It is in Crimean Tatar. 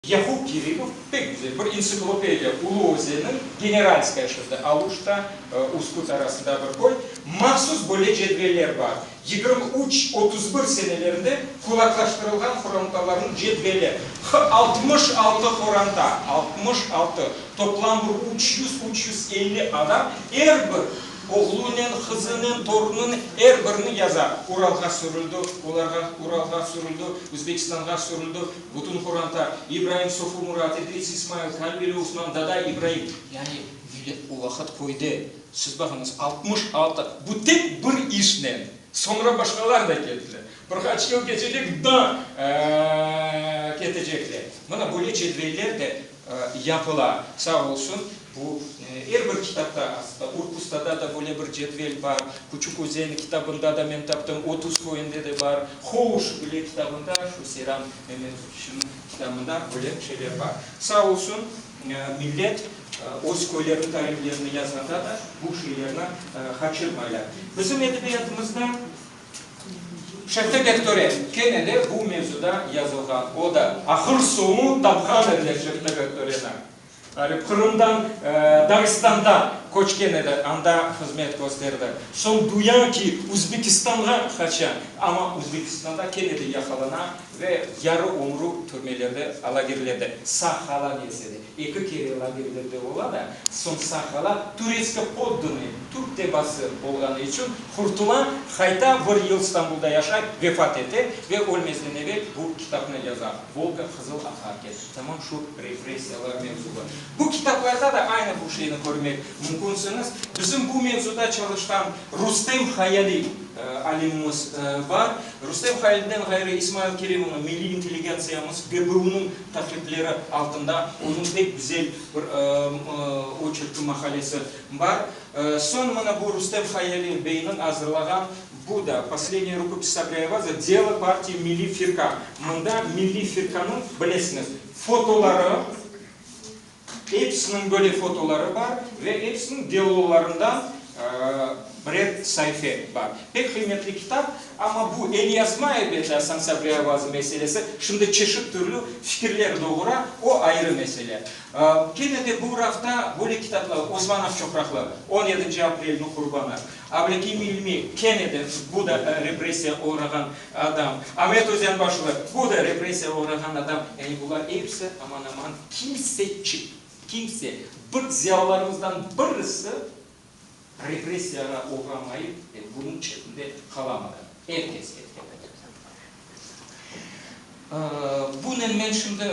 Yaqub Kerimov pek güzel bir entsiklopediya Ulu Özenniñ Generalskaya şimdi Aluşta, Uskut arasında bir köy, mahsus böyle cedveller bar. 23, 31 senelerinde kulaklaştırılğan qorantalarnıñ cedveli. 66 qoranta, 66, toplam bir 300, 350 adam, er bir Oğlunen, qızınen, torunınen er birini yaza. Uralğa sürüldi, olarğa Uralğa sürüldi, Özbekistanğa sürüldi, bütün qoranta, İbraim, Sofu Murat, İdris İsmail, Kalbeli Osman, Daday İbraim. Yani millet o vaqıt köyde, siz baqıñız, 66, bu tek bir işnen, soñra başqalar da kettiler. Bir qaç yıl keçecek, daa ketecekler. Mına böyle cedveller de yapıla. Sağ olsun, bu er bir kitapta, aslında Urkustada da böyle bir cedvel bar, Küçük özen kitabında da men taptım, Otuz köyünde de bar, Hovuş bile kitabında, şu Seyran Memetovçınıñ kitabında böyle şeyler bar. Sağ olsun, millet öz köyleriniñ tarihlerini yazğanda da bu şeylerni qaçırmaylar. Bizim edebiyatımızda. Şevket Bektore, kene de bu mevzuda yazılğan. O da ahır soñu tapqan ediler Şevket Bektoreni. Hani Qırımdan Dağıstanğa köçken edi, anda hızmet kösterdi. Soñ duya ki, Özbekistanğa qaça, amma Özbekistanda kene de yaqalana ve yarı ömrü türmelerde, lagerlerde sağ qala dese de. Eki kere lagerlerde ola da, soñ sağ qala, turetsko poddanıy, türk tebası olğanı içün qurtula, qayta, bir yıl Stambulda yaşay, vefat ete ve ölmezden evel bu kitapnı yaza, Volga qızıl aqarken. Tamam şu repressiyalar mevzulı. Bu kitaplarda da aynı bu şeyni körmek mümkünsiñiz. Bizim bu mevzuda çalışqan Rustem Hayaliy alimimiz bar. Rustem Hayaliden ğayrı İsmail Kerimovnıñ milliy intelligentsiyamız GBU-nıñ taqipleri altında onıñ pek güzel bir oçerki, maqalesi bar. Soñ mına bu Rustem Hayali beyniñ azırlağan bu da Poslednaya rukopis Sabri Ayvazova, Delo partiyi Milli Firka. Mında Milli Firkanıñ, bilesiñiz, fotoları, Episiniñ böyle fotoları bar ve episiniñ delolarından birer saife bar. Pek qıymetli kitap, amma bu elyazma, elbette, Asan Sabri Avazı meselesi şimdi çeşit türlü fikirler doğura, o ayrı mesele. Kene de bu rafta böyle kitaplar, Osman Aqçoqraqlı, On yedinci aprelniñ qurbanı, Ablâkim İlmi, kene de bu da repressiya oğrağan adam, Amet Özenbaşlı, bu da repressiya oğrağan adam, yani bular episi aman-aman kimseçik, kimse, bir ziyalılarımızdan birisi repressiyağa oğramayıp, bunıñ çetinde qalamadı. Er kes ketken. Bunen men şimdi.